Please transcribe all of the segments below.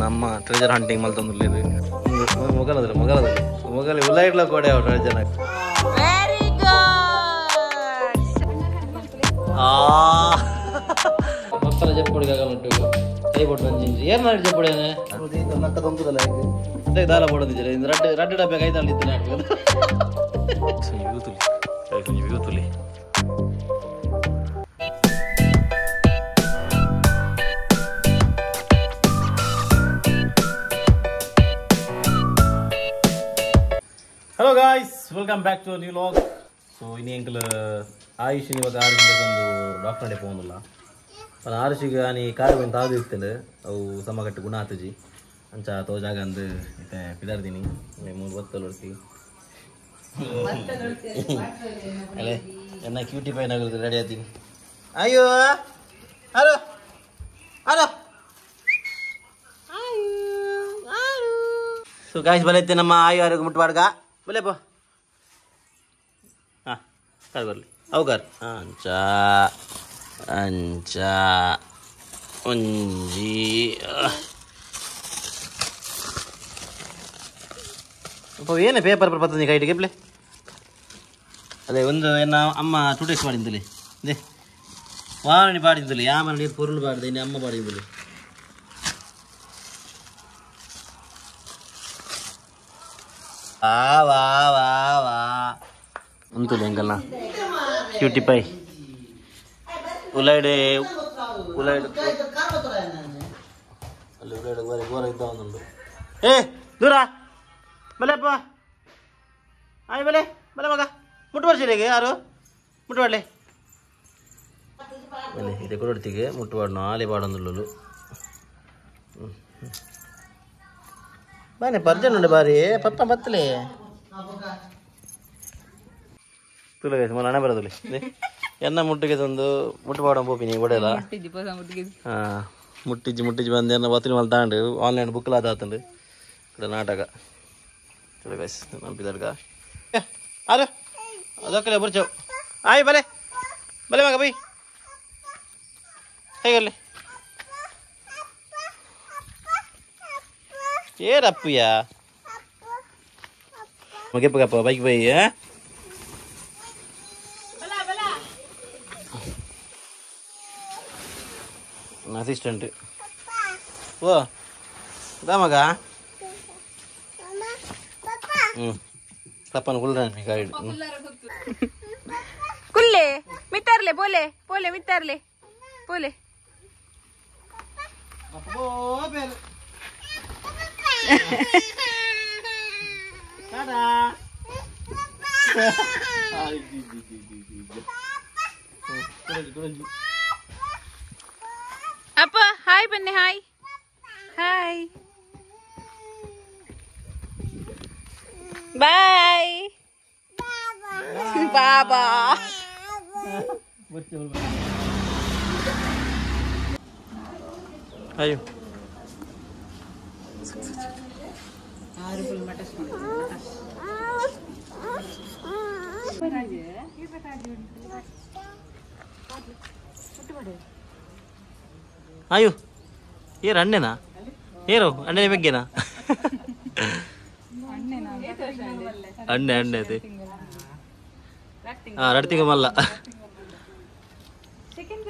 ನಮ್ಮ treasure hunting ಮಲ್ತೊಂದುಲ್ಲೆರ್ ಮೊಗಲದಲ್ಲ ಮೊಗಲದಲ್ಲ ಮೊಗಲಿ ಉಲೈಡ್ಲ ಕೋಡೆ ಅವು treasure. Very good. ಆ ಮಕ್ಕಳ ಜಪ್ಪುಡಿ ಗಗನಟ್ಟು ಕೈ ಬೊಟ್ಟು ಒಂಜಿಂಜಿ ಏರ್ ನಾಡಿ ಜಪ್ಪುಡಿ ಏನೆ ನಕ್ಕ ದೊಂಕುದಲ್ಲ ಇದೇ ದಾಲ ಬೋಡದಿಜ್ಜೆ ಇಂದು ರಡ್ಡು ರಡ್ಡು ಡಬ್ಬೆ ಕೈ ತಾಂಡಿತ್ತು ವ್ಯೂತುಲಿ ವ್ಯೂತುಲಿ. Hello guys, welcome back to new vlog. So ಇನಿ ಎಂಕಲ್ ಆಯುಷ್ ಇವಾಗ ಆರುಷಿಗೆ ಒಂದು ಡಾಕ್ಟರ್ ಪೋಂದುಲ್ಲ ಪನ ಆರುಷಿಗೆ ಆನಿ ಕಾರು ಬಂದು ತಾದು ಇತ್ತಂಡು ಅವು ಸಮಗಟ್ಟು ಗುಣ ಆತಜಿ ಅಂಚ ತೋಜಾಗ ಅಂದು ಇತ್ತೆ ಪಿದಾರ್ದಿನಿ ಮೂರು ಬತ್ತಲು ಹೊರ್ತಿ ಅಲ್ಲೇ ಎನ್ನ ಕ್ಯೂಟಿ ಪೈ ನಗಲ್ದು ರೆಡಿ ಆತೀನಿ. ಅಯ್ಯೋ ಹಲೋ ಹಲೋ. ಸೊ ಗಾಯ್ಸ್ ಬಲೈತೆ ನಮ್ಮ ಆಯು ಆರೋಗ್ಯ ಮುಟ್ಟಬಾರ್ಗ ಬಲೇಪ. ಹಾಂ ಕಾರ್ ಬರಲಿ ಅವು ಕಾರ್ ಅಂಚ ಅಂಚ ಒಂಜಿ ಅಪ್ಪ ಏನೇ ಪೇಪರ್ ಬರ್ತದೆ ಕೈಟಿಗೆ ಪ್ಲೇ ಅದೇ ಒಂದು ಏನ ಅಮ್ಮ 2 ಡೇಸ್ ಮಾಡಿದ್ದಲ್ಲಿ they ವಾರಣಿ ಪಾಡಿದ್ದಲ್ಲಿ ಯಾಮನ ನೀರು ಪೊರುಳು ಪಾಡ್ದೆ ಇನ್ನು ಅಮ್ಮ ಪಾಡಿದ್ದಲ್ಲಿ ಆ ವಾ ವಾ ವಾ ಅಂತಲೇ ಎಂಕಲ್ನ ಕ್ಯೂಟಿ ಪೈ ಉಲೈಡೆ ಉಲೈಡೆ ಅಲ್ಲಿ ಉಲೈಡೆ ಗೋರೆ ಗೋರೆ ಇದ್ದ ಒಂದುಂಡು. ಏ ದೂರ ಬಲೆಪ್ಪ ಆಯ್ ಬಲೆ ಬಲೆ ಮಗ ಮುಟ್ಟು ಬರ್ಸಿರಿಗೆ ಯಾರು ಮುಟ್ಟು ಮಾಡಲಿ ಬಲೆ ಇದೆ ಕೊಡೋಡ್ತಿಗೆ ಮುಟ್ಟು ಪಾಡು ನಾಲೆ ಪಾಡೊಂದುಳ್ಳು ಬಾನೆ ಪರ್ಜನ್ ಉಂಡು ಬಾರಿ ಪಪ್ಪ ಬತ್ತಲೇ ತುಲೆ ಗೈಸ್ ಮೊನ್ನೆ ಹಣೆ ಬರೋದಿಲ್ಲ ಎನ್ನ ಮುಟ್ಟಿಗೆ ತಂದು ಮುಟ್ಟು ಪಾಡ ಪೋಪಿನಿ ಒಡೆಯಲ್ಲ. ಹಾಂ ಮುಟ್ಟಿಜ್ಜಿ ಮುಟ್ಟಿಜ್ಜಿ ಬಂದು ಎನ್ನ ಬತ್ತಿನ ಮಲ್ ತಾಂಡು ಆನ್ಲೈನ್ ಬುಕ್ಲ ಆತಂಡು ఇక్కడ ನಾಟಕ ತುಲೆ ಗೈಸ್ ನಂಬಿದಡ್ಗ ಅರೆ ಅದಕ್ಕಲೆ ಬರ್ಚವು ಆಯ್ ಬಲೆ ಬಲೆ ಮಗ ಬೈ ಹೇಗಲ್ಲಿ ಏರಪ್ಪಯ್ಯ ಮಗೆಪ್ಪ ಬೈಕ್ ಬೈ ಅಸಿಸ್ಟೆಂಟ್ ಓ ಬಾ ಮಗ. ಹ್ಞೂ ಪಪ್ಪನ ಕುಲ್ರಾಣಿ ಗಾಡಿ ಕುಲ್ಲೆ ಮಿತ್ತಾರ್ಲೆ ಪೋಲೆ ಪೋಲೆ ಮಿತ್ತಾರ್ಲೆ ಪೋಲೆ ಅಪ್ಪ ಹಾಯ್ ಬನ್ನಿ ಹಾಯ್ ಹಾಯ್ ಬಾಯ್ ಬಾಬಾ. ಅಯ್ಯೋ ಅಯ್ಯೋ ಏರು ಅಣ್ಣನಾ ಏರು ಅಣ್ಣನ ಬಗ್ಗೆನಾ ಅಣ್ಣೆ ಅಣ್ಣೆ ಅದೇ ಹಾಂ ಎರಡು ತಿಂಗಳು ಮಲ್ಲ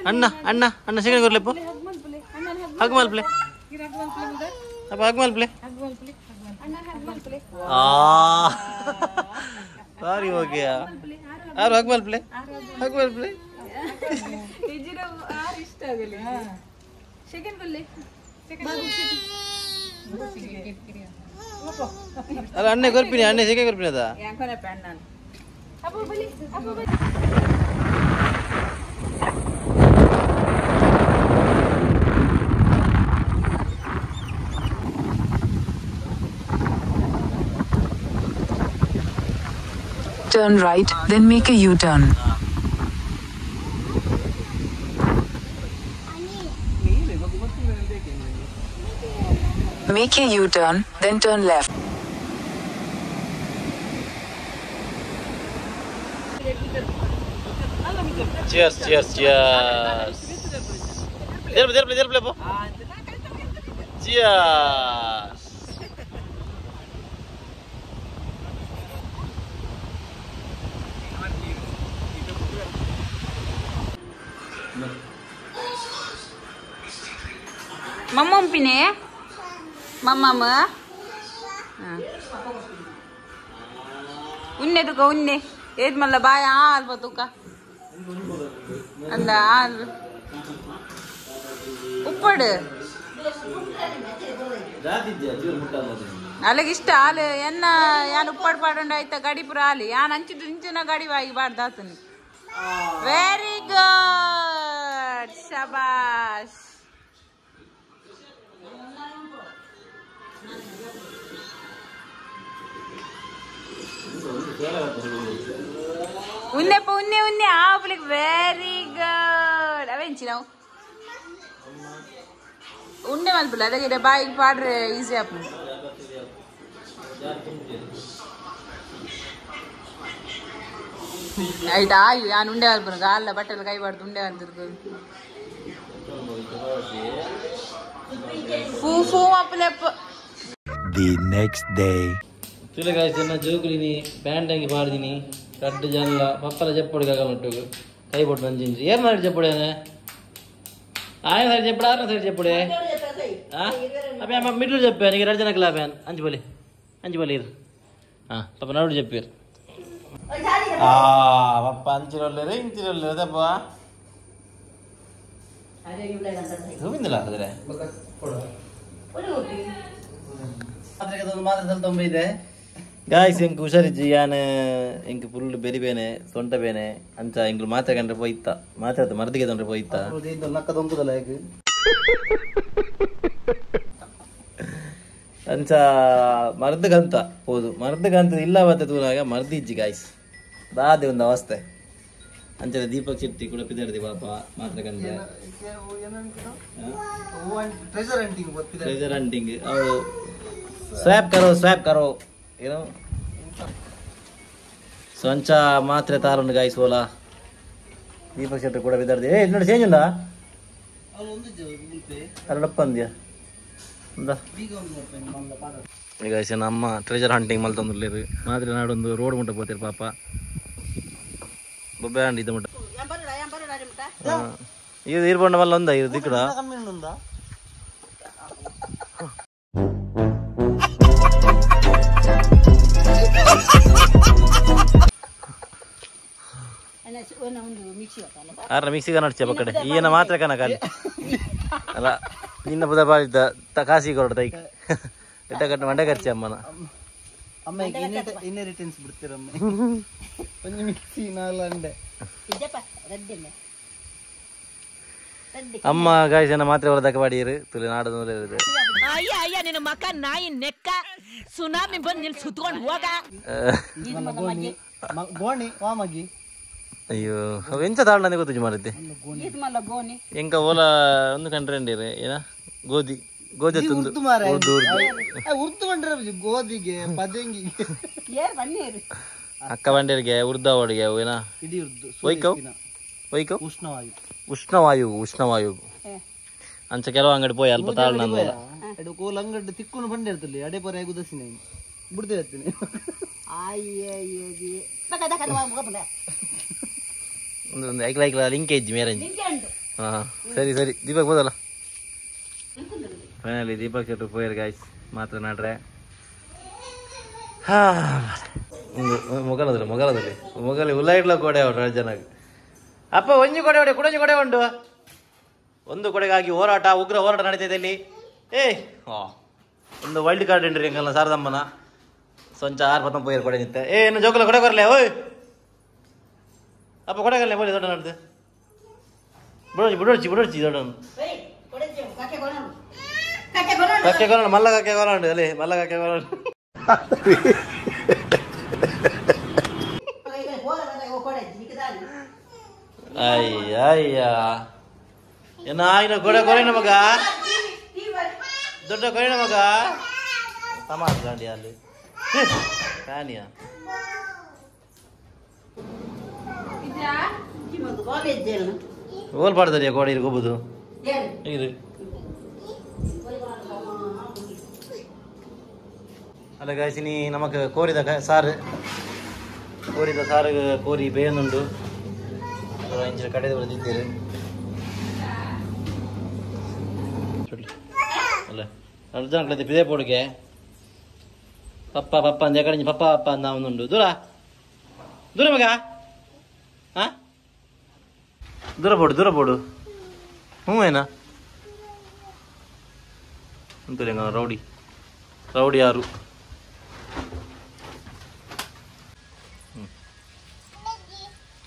ಅಣ್ಣ ಅಣ್ಣ ಅಣ್ಣ ಸೆಕೆಂಡ್ ಕೊರ್ಲೆಪ್ಪ ಹಗ್ ಮಲ್ಪ್ಲೆ ಅಪ್ಪ ಹಗ್ ಮಲ್ಪ್ಲೆ. ಆ ಸಾರಿ ಓಕೆಯಾ ಆರು ಹಗ್ ಮಲ್ಪ್ಲೆ ಹಗ್ ಮಲ್ಪ್ಲೆ ಅಲ್ಲ ಅಣ್ಣೆ ಕೊರ್ಪಿನಿ ಅಣ್ಣೆ ಸೆಕೆ ಕೊರ್ಪಿನಿ ಅದ Turn right, then make a U-turn. Make a U-turn, then turn left. Cheers, cheers, cheers. Cheers. Mamma pine? Mamma? ಉನ್ನೆ ತುಕ ಉನ್ನೆ ಏತ್ ಮಲ್ಲ ಬಾಯ ಆಲ್ಪ ತುಕ ಅಂದ ಆಲ್ ಉಪ್ಪಡು ಅಲ್ಲಿಗೆ ಇಷ್ಟ ಹಾಲು ಎನ್ನ ಯಾನ್ ಉಪ್ಪಾಡು ಪಾಡೊಂಡ ಆಯ್ತ ಗಡಿ ಪೂರ ಹಾಲು ಯಾನ್ ಅಂಚಿದ್ದು ಇಂಚಿನ ಗಡಿ ಬಾಯಿ ಬಾಡ್ದಾತನಿ. ವೆರಿ ಗುಡ್, ಶಬಾಷ್. ಉನ್ನೆಪ್ಪ ಉನ್ನೆ ಉನ್ನೆ ಆಪ್ಲಿಕ್. Very good. ಅವೆಂಚಿ ನಾವು ಉಂಡೆ ಮಲ್ಪುಲ್ಲ ಅದಕ್ಕೆ ಬಾಯಿಗೆ ಪಾಡ್ರೆ ಈಸಿ ಆಪು. ಆಯ್ತಾ ಆಯು ನಾನು ಉಂಡೆ ಮಲ್ಪುನು ಗಾಲ್ಲ ಬಟ್ಟೆಲ್ಲ ಕೈ ಬಾರ್ದು ಉಂಡೆ ಮಲ್ತಿರ್ಬೋದು. ಫೂ ಫೂ ಮಲ್ಪುಲೆಪ್ಪ. The next day. ತುಲೆ guys ಎನ್ನ ಜೋಕುಲಿನಿ ಪ್ಯಾಂಟ್ ಅಂಗಿ ಪಾಡ್ದಿನಿ ಕಡ್ಡು ಜನ್ಲ ಪಪ್ಪಲ ಜಪ್ಪೊಡು ಗಗಮಟ್ಟುಗು ಕೈ ಬೊಟ್ಟು ನಂಜಿಂಜಿ ಏರ್ ಮಾಡಿ ಜಪ್ಪುಡೇನೆ ಆಯ ಸೈಡ್ ಜಪ್ಪುಡು ಆರನ ಸೈಡ್ ಜಪ್ಪುಡೆ ಅಪ್ಪ ಅಮ್ಮ ಮಿಡ್ಲು ಜಪ್ಪೆ ನೀ ಎರಡು ಜನಕ್ಕೆ ಲಾಭ ಅಂಜು ಬಲಿ ಅಂಜು ಬಲಿ ಇರು. ಹಾಂ ಪಾಪ ನಡು ಜಪ್ಪಿರು. ಪಪ್ಪ ಅಂಚಿರೊಲ್ಲೇರು ಇಂಚಿರೊಲ್ಲೇರು ತಪ್ಪ ಹೂವಿಂದಲ್ಲ ಆದರೆ ಗಾಯ್ಸ್ ಎಂಕ್ ಹುಷಾರಿಜ್ಜಿ ಯಾನ್ ಎಂಕ್ ಪುಲ್ಲು ಬೆರಿ ಬೇನೆ ಸೊಂಟ ಬೇನೆ ಅಂಚ ಎಂಕ್ಲು ಮಾತ್ರೆ ಕಂಡ್ರೆ ಪೋಯಿತ್ತ ಮಾತ್ರೆ ಮರ್ದಿಗೆ ತೊಂದ್ರೆ ಪೋಯಿತ್ತ ಅಂಚ ಮರ್ದು ಗಂತ ಹೋದು ಮರ್ದು ಗಂತ ಇಲ್ಲ ಬತ್ತೆ ತೂನಾಗ ಮರ್ದು ಇಜ್ಜಿ ಗಾಯ್ಸ್ ದಾದೆ ಒಂದು ಅವಸ್ಥೆ. ಅಂಚನೆ ದೀಪಕ್ ಶೆಟ್ಟಿ ಕೂಡ ಪಿದಾಡ್ದಿ ಪಾಪ ಮಾತ್ರೆ ಕಂಡ್ರೆ ಟ್ರೆಜರ್ ಹಂಟಿಂಗ್ ಅವು ಸ್ವ್ಯಾಪ್ ಕರೋ ಸ್ವ್ಯಾಪ್ ಕರೋ ಏನೋ ಸೊ ಅಂಚ ಮಾತ್ರೆ ತಾರುಂಡು ಗಾಯ್ಸ್ ಓಲಾ ದೀಪಕ್ ಶೆಟ್ಟಿ ಕೂಡ ಬಿದ್ದಾಡ್ದಿ. ಏ ನೋಡಿ ಚೇಂಜ್ ಉಂಡಾ ಅರಡಪ್ಪ ಅಂದ್ಯಾ ಈಗ ನಮ್ಮ ಟ್ರೆಜರ್ ಹಂಟಿಂಗ್ ಮಲ್ತೊಂದುಲ್ಲೇರು ಮಾತ್ರೆ ನಾಡೊಂದು ರೋಡ್ ಮುಟ್ಟ ಪೋತೇರು ಪಾಪ ಬೊಬ್ಬೆ ಅಂಡ್ ಇದು ಮುಟ್ಟ ಇದು ಇರ್ಬೊಂಡ ಮಲ್ಲ ಒಂದ ಇದು ದಿಕ್ಕಡ ಆರ ಮಿಕ್ಸಿಗೆ ನಡ್ಚೆ ಪಕ್ಕಡೆ ಈಯನ ಮಾತ್ರ ಕನಕ ಅಲ್ಲಿ ಅಲ್ಲ ನಿನ್ನ ಪುದ ಬಾಳಿದ್ದ ಕಾಸಿ ಕೊರಡು ತೈಕ್ ಎಟ್ಟ ಕಟ್ಟ ಮಂಡೆ ಖರ್ಚಿ ಅಮ್ಮನ ಅಮ್ಮ ಇನ್ನೆರಿಟೆನ್ಸ್ ಬಿಡ್ತೀರಮ್ಮ ಒಂದು ಮಿಕ್ಸಿ ನಾಲ್ ಅಂಡೆ ಅಮ್ಮ ಗಾಯ್ಸ್ ಏನ ಮಾತ್ರೆ ಹೊರದಕ್ಕೆ ಬಾಡಿಯರು ತುಳಿ ನಾಡದ ಅಯ್ಯ ಅಯ್ಯ ನಿನ್ನ ಮಕ ನಾಯಿ ನೆಕ್ಕ ಸುನಾಮಿ ಬಂದು ನಿಲ್ ಸುತ್ಕೊಂಡು ಹೋಗ ಗೋಣಿ ವಾಮಗಿ. ಅಯ್ಯೋ ಎಂಚ ತಾಳ್ನ ಗೊತ್ತು ಮಾರತ್ತೆ ಎಂಕ ಓಲಾ ಒಂದು ಕಂಡ್ರೆ ಏನ ಗೋಧಿ ಗೋಧಿ ಉರ್ದು ಉರ್ದು ಬಂಡ್ರೆ ಗೋಧಿಗೆ ಪದಂಗಿಗೆ ಅಕ್ಕ ಬಂಡೇರಿಗೆ ಉರ್ದ ಅವಡಿಗೆ ಏನ ಇಡೀ ಉರ್ದು ವೈಕವ್ ವೈಕವ್ ಉಷ್ಣವಾಯು ಉಷ್ಣವಾಯು ಉಷ್ಣವಾಯು ಅಂಚ ಕೆಲವು ಅಂಗಡಿ ಪೋಯಿ ಅಲ್ಪ ತಾಳ್ನ ಕೋಲ್ ಅಂಗಡಿ ತಿಕ್ಕೊಂಡು ಬಂಡೆ ಇರ್ತಲ್ಲಿ ಅಡೆ ಪರ ಉದಸಿನ ಬಿಡ್ತಿರ್ತೀನಿ. ಒಂದು ಐಕ್ಲ ಐಕ್ಲ ಲಿಂಕೇಜ್ ಮೇರಂಜಿ. ಹಾಂ ಸರಿ ಸರಿ ದೀಪಕ್ ಹೋದಲ್ಲ. ಫೈನಲಿ ದೀಪಕ್ ಶೆಟ್ರು ಪೋಯರ್ ಗಾಯ್ಸ್ ಮಾತ್ರ ನಾಡ್ರೆ. ಹಾಂ ಒಂದು ಮೊಗಲದಲ್ಲಿ ಮೊಗಲದಲ್ಲಿ ಮೊಗಲಿ ಉಲ್ಲ ಕೊಡೆ ಅವರು ಜನ ಅಪ್ಪ ಒಂಜಿ ಕೊಡೆ ಹೊಡೆ ಕುಡಂಜಿ ಕೊಡೆ ಉಂಟು. ಒಂದು ಕೊಡೆಗಾಗಿ ಹೋರಾಟ ಉಗ್ರ ಹೋರಾಟ ನಡೀತಿದೆ ಇಲ್ಲಿ. ಏ ಒಂದು ವೈಲ್ಡ್ ಕಾರ್ಡ್ ಎಂಟ್ರಿ ಎಂಕಲ್ನ ಸಾರದಮ್ಮನ ಸೊಂಚ ಆರು ಪತ್ತೊಂದು ಪೋಯರ್ ಕೊಡೆ ನಿತ್ತೆ. ಏ ಇನ್ನು ಜೋಕುಲ ಕೊಡೆ ಕೊರಲೆ ಓಯ್ ಅಪ್ಪ ಕೊಡಗಲ್ಲ ಬೋಲಿ ದೊಡ್ಡ ನಡ್ದು ಬಿಡೋಚಿ ಬಿಡೋಚಿ ಬಿಡೋಚಿ ದೊಡ್ಡ ಕಕ್ಕೆ ಕೊರೋಣ ಮಲ್ಲ ಕಕ್ಕೆ ಕೊರೋಣ ಅಲ್ಲಿ ಮಲ್ಲ ಕಕ್ಕೆ ಕೊರೋಣ. ಅಯ್ಯ ಅಯ್ಯ ಏನ ಆಯ್ನ ಕೊಡೆ ಕೊರೆನ ಮಗ ದೊಡ್ಡ ಕೊರೆನ ಮಗ ತಮಾಷೆ ಅಲ್ಲಿ ಕಾನಿಯ ಓಲ್ ಪಾಡ್ದರಿಯ ಕೋಡಿ ಇರು ಗೊಬ್ಬುದು ಇರು. ಅಲ್ಲ ಗಾಯ್ಸ್ ಇನಿ ನಮಕ್ ಕೋರಿದ ಸಾರು ಕೋರಿದ ಸಾರು ಕೋರಿ ಬೇಯೊಂದುಂಡು ಇಂಚಿನ ಕಡೆದ ಬರೆದಿದ್ದೀರಿ ಅಲ್ಲ ಅರ್ಜನ ಕಡೆ ಪಿದೆ ಪೋಡುಗೆ ಪಪ್ಪ ಪಪ್ಪ ಅಂದ ಕಡೆ ಪಪ್ಪ ಪಪ್ಪ ಅಂದ ಅವನುಂಡು ದೂರ ದೂರ ಮಗ ಹಾ ದೂರ ಪೋಡು ದೂರ ಪೋಡು ಹ್ಞೂ ಏನಾ ಅಂತಲೇ ರೌಡಿ ರೌಡಿ ಯಾರು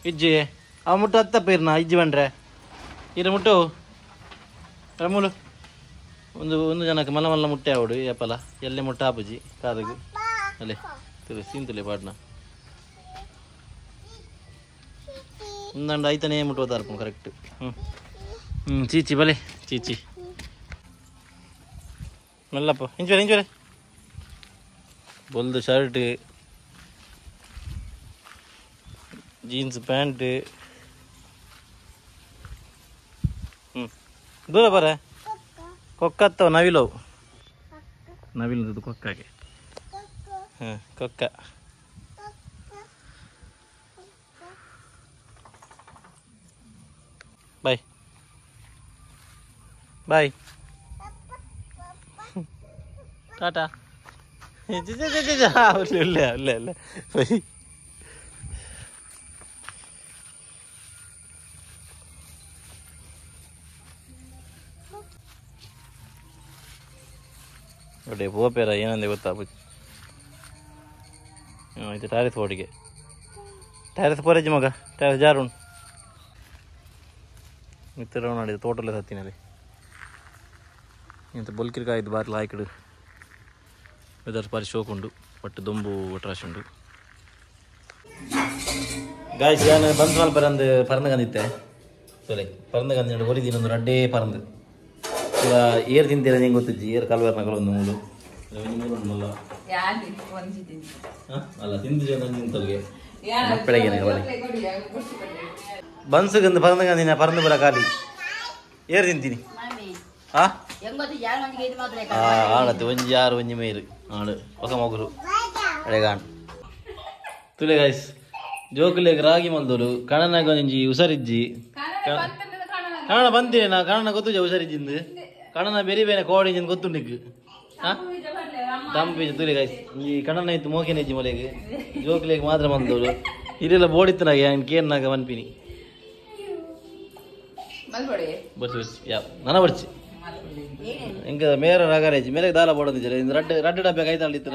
ಇಜ್ಜಿ ಅವ ಮುಟ್ಟು ಹತ್ತಪ್ಪ ಇರ್ನ ಇಜ್ಜಿ ಬಂಡ್ರೆ ಇರ ಮುಟ್ಟು ರಮೂಲು ಒಂದು ಒಂದು ಜನಕ್ಕೆ ಮಲ್ಲ ಮಲ್ಲ ಮುಟ್ಟೆ ಅವಡು ಏಪಲ ಎಲ್ಲೆ ಮುಟ್ಟ ಆಪುಜಿ ಕಾರಿಗೆ ಅಲ್ಲೇ ತುಲೆ ಸೀನ್ ತುಲೆ ಪಾಡ್ನ ಒಂದಂಡು ಐತನೇ ಮುಟ್ಟುವ ತಾರ್ಪು ಕರೆಕ್ಟ್ ಹ್ಞೂ ಹ್ಞೂ ಚೀಚಿ ಬಲೆ ಚೀಚಿ ಮೆಲ್ಲಪ್ಪ ಇಂಚುವರೆ ಇಂಚುವರೆ ಬೊಲ್ದು ಶರ್ಟ್ ಜೀನ್ಸ್ ಪ್ಯಾಂಟ್ ಹ್ಞೂ ದೂರ ಬರ ಕೊಕ್ಕತ್ತವ ನವಿಲವು ನವಿಲು ಕೊಕ್ಕಾಗೆ ಹಾಂ ಕೊಕ್ಕ ಬಾಯ್ ಬಾಯ್ ಟಾಟಾ ಇಲ್ಲ ಇಲ್ಲ ಇಲ್ಲ ಬೈ ಒಳ್ಳೆ ಪೋಪೇರ ಏನಂದೆ ಗೊತ್ತಾ ಇದು ಟ್ಯಾರಿಸ್ ಬೋರ್ಡಿಗೆ ಟ್ಯಾರಿಸ್ ಪೋರೇಜ್ ಮಗ ಟ್ಯಾರಿಸ್ ಜಾರುಣ್ ಮಿತ್ರ ಮಾಡಿದ ತೋಟಲ್ಲ ಸತ್ತಿನಲ್ಲಿ ಇಂಥ ಬೊಲ್ಕಿರ್ಕಾಯ್ದು ಬಾರಿ ಲಾಯ್ಕಡು ವೆದರ್ ಬಾರಿ ಶೋಕ್ ಉಂಡು ಬಟ್ ದೊಂಬು ಒಟ್ರಾಶ್ ಉಂಡು ಗಾಯ್ಸ್ ಯಾನು ಬಂದ್ ಮಲ್ಪ ಪರಂದು ಪರಂದು ಕಂದಿತ್ತೆ ಸೊಲೆ ಪರಂದು ಕಂದಿ ಒರಿ ದಿನ ಒಂದು ರಡ್ಡೇ ಪರಂದು ಈಗ ಏರ್ ತಿಂತೀರ ನಿಂಗೆ ಗೊತ್ತಿಜ್ಜಿ ಏರ್ ಕಲ್ವೇರ್ನಗಳು ಒಂದು ಮೂಲು ಮೂರು ಉಂಟಲ್ಲ ಅಲ್ಲ ತಿಂದು ತಿಂತಲ್ಗೆ ಮಕ್ಕಳಿಗೆ ಬನ್ಸುಗಂದು ಪರಂದು ಕಂದಿನ ಪರಂದು ಬರ ಖಾಲಿ ಏರ್ ತಿಂತೀನಿ ಆ ಆಡತ್ತೆ ಒಂಜಿ ಆರು ಒಂಜಿ ಮೇರು ಆಡು ఒక ಮೊಗರು ಅಡೆಗಾಣ್ ತುಲೆ ಗಾಯ್ಸ್ ಜೋಕುಲೆಗ್ ರಾಗಿ ಮಲ್ದೋರು ಕಣನಾಗ ಒಂಜಿ ಹುಷಾರಿಜ್ಜಿ ಕನ್ನಡ ಬಂತೀನಿ ನಾ ಕನ್ನಡ ಗೊತ್ತುಜ ಹುಷಾರಿಜ್ಜಿಂದು ಕಣ್ಣನ ಬೇರೆ ಬೇರೆ ಕೋಡಿ ಗೊತ್ತುಂಡಿಕ್ ತಂಪು ತುಲೆ ಗಾಯ್ಸ್ ಈ ಕಣ್ಣನ ಇತ್ತು ಮೋಕೆನ ಇಜ್ಜಿ ಮೊಲೆಗ್ ಜೋಕುಲೆಗ್ ಮಾತ್ರ ಬಂದೋರು ಇದೆಲ್ಲ ಬೋಡಿತ್ತು ನಾಗ ಕೇರ್ನಾಗ ಮನ್ಪಿನಿ ಬರ್ಸಿ ಬರ್ಸಿ ಯಾ ನನ ಬರ್ಚಿ ಇಂಕ ಮೇರ ರಗಾರೇಜ್ ಮೇರೆ ದಾಲ ಬೋಡಂದಿದ್ದಾರೆ ರಡ್ಡು ರಡ್ಡು ಡಬ್ಬೆ ಕೈ ತಾಳಿತ್ತು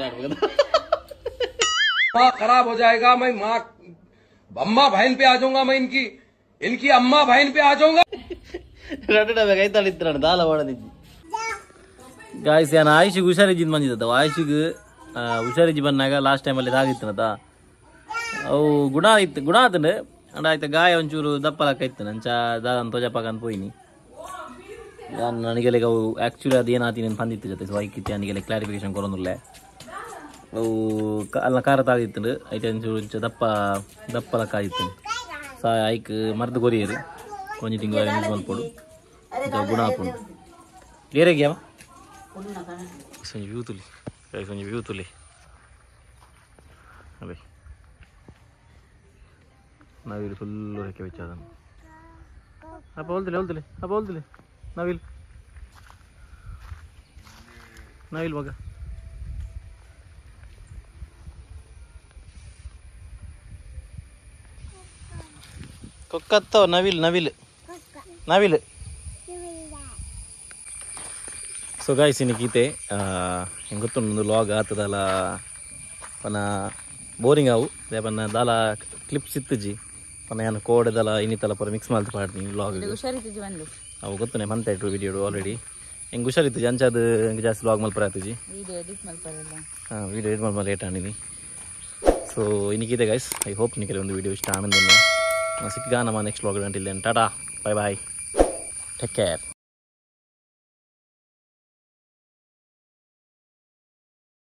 माँ खराब हो जाएगा मैं माँ अम्मा बहन पे आ जाऊंगा मैं इनकी इनकी अम्मा बहन पे आ जाऊंगा ರಡ್ಡು ಡಬ್ಬೆ ಕೈ ತಾಳಿತ್ತು ದಾಲ ಬೋಡಂದಿದ್ದಿ ಗಾಯ್ಸ್ ಯಾನ ಆಯುಷಿಗೆ ಹುಷಾರಿಜ್ಜಿಂದ ಬಂದಿದ್ದ ಆಯುಷಿಗೆ ಹುಷಾರಿಜ್ಜಿ ಬಂದಾಗ ಲಾಸ್ಟ್ ಟೈಮಲ್ಲಿ ಇದಾಗಿತ್ತನತ ಅವು ಗುಣ ಇತ್ತು ಗುಣ ಆತಂಡು ಅಂಡ ಆಯ್ತು ಗಾಯ ಒಂಚೂರು ದಪ್ಪಲಕ್ಕ ಇತ್ತು ನಂಚ ದಾದ ತೋಜಪ್ಪಾಕಂತ ಪೋಯಿನಿ ನಾನು ನನಗೆ ಅವು ಆ್ಯಕ್ಚುಲಿ ಅದು ಏನಾತೀನಿ ಅಂತ ಬಂದಿತ್ತು ಜೊತೆ ಸೊ ಐಕಿತ್ತು ನನಗೆಲ್ಲ ಕ್ಲಾರಿಫಿಕೇಶನ್ ಕೊರೊಂದುಲ್ಲೆ ಅವು ಅಲ್ಲ ಖಾರ ತಾಗಿತ್ತು ಐತೆ ಒಂಚೂರು ಒಂಚೂರು ದಪ್ಪ ದಪ್ಪಲಕ್ಕ ಆಗಿತ್ತು ಸೊ ಐಕ್ ಮರ್ದು ಕೊರಿಯರು ಒಂಜಿ ತಿಂಗಳು ಯೂಸ್ ಮಲ್ಪೊಡು ಗುಣ ಆಪುಂಡು ಏರೆಗ್ಯಾವ ಒಂಜಿ ವ್ಯೂ ತುಲಿ ಒಂಜಿ ವ್ಯೂ ತುಲಿ ಅದೇ ನಾವಿಲ್ಲಿ ಫುಲ್ಲು ರೆಕ್ಕೆ ಬೆಚ್ಚ ಅಪ್ಪ ಹೊಲ್ದಿಲ್ಲ ಹೊಲ್ದಿಲ್ಲ ಅಪ್ಪ ಹೊಲ್ದಿಲ್ಲ ನವಿಲ್ ನವಿಲ್ ಮಗ ಕೊಕ್ಕತ್ತೋ ನವಿಲ್ ನವಿಲ್ ನವಿಲ್ ಸೊ ಗಾಯ್ಸ್ ಇನ್ನಿಕೀತೆ ಹೆಂಗೆ ಗೊತ್ತುಂಡು ಲಾಗ್ ಆತದಲ್ಲ ಪನ ಬೋರಿಂಗ್ ಆವು ಪನ್ನ ದಾಲ ಕ್ಲಿಪ್ಸ್ ಇತ್ತುಜಿ ಪನ್ನ ಯಾನ್ ಕೋಡೆದಲ ಇನ್ನಿತಲ ಪೂರ ಮಿಕ್ಸ್ ಮಲ್ತ್ ಪಾಡ್ನಿ ವ್ಲಾಗ್ ಅವು ಗೊತ್ತುನೆ ಮಂತ ಇಟ್ಟು ವಿಡಿಯೋ ಆಲ್ರೆಡಿ ಹೆಂಗೆ ಹುಷಾರಿತ್ತು ಅಂಚಾದ ಹೆಂಗೆ ಜಾಸ್ತಿ ವ್ಲಾಗ್ ಮಲ್ಪರ ಆತುಜಿ ವಿಡಿಯೋ ಎಡಿಟ್ ಮಲ್ಪರಲ್ಲ ಹಾಂ ವಿಡಿಯೋ ಎಡಿಟ್ ಮಲ್ಪ ಲೇಟ್ ಆಂಡಿನಿ ಸೊ ಇನ್ನಿಕೀತೆ ಗೈಸ್ I hope ನಿಮಗೆ ಒಂದು ವಿಡಿಯೋ ಇಷ್ಟ ಆನಂದ ಸಿಕ್ಕ ನಮ್ಮ ನೆಕ್ಸ್ಟ್ ವ್ಲಾಗ್ ಅಂಟಿಲ್ಲ tata bye bye take care.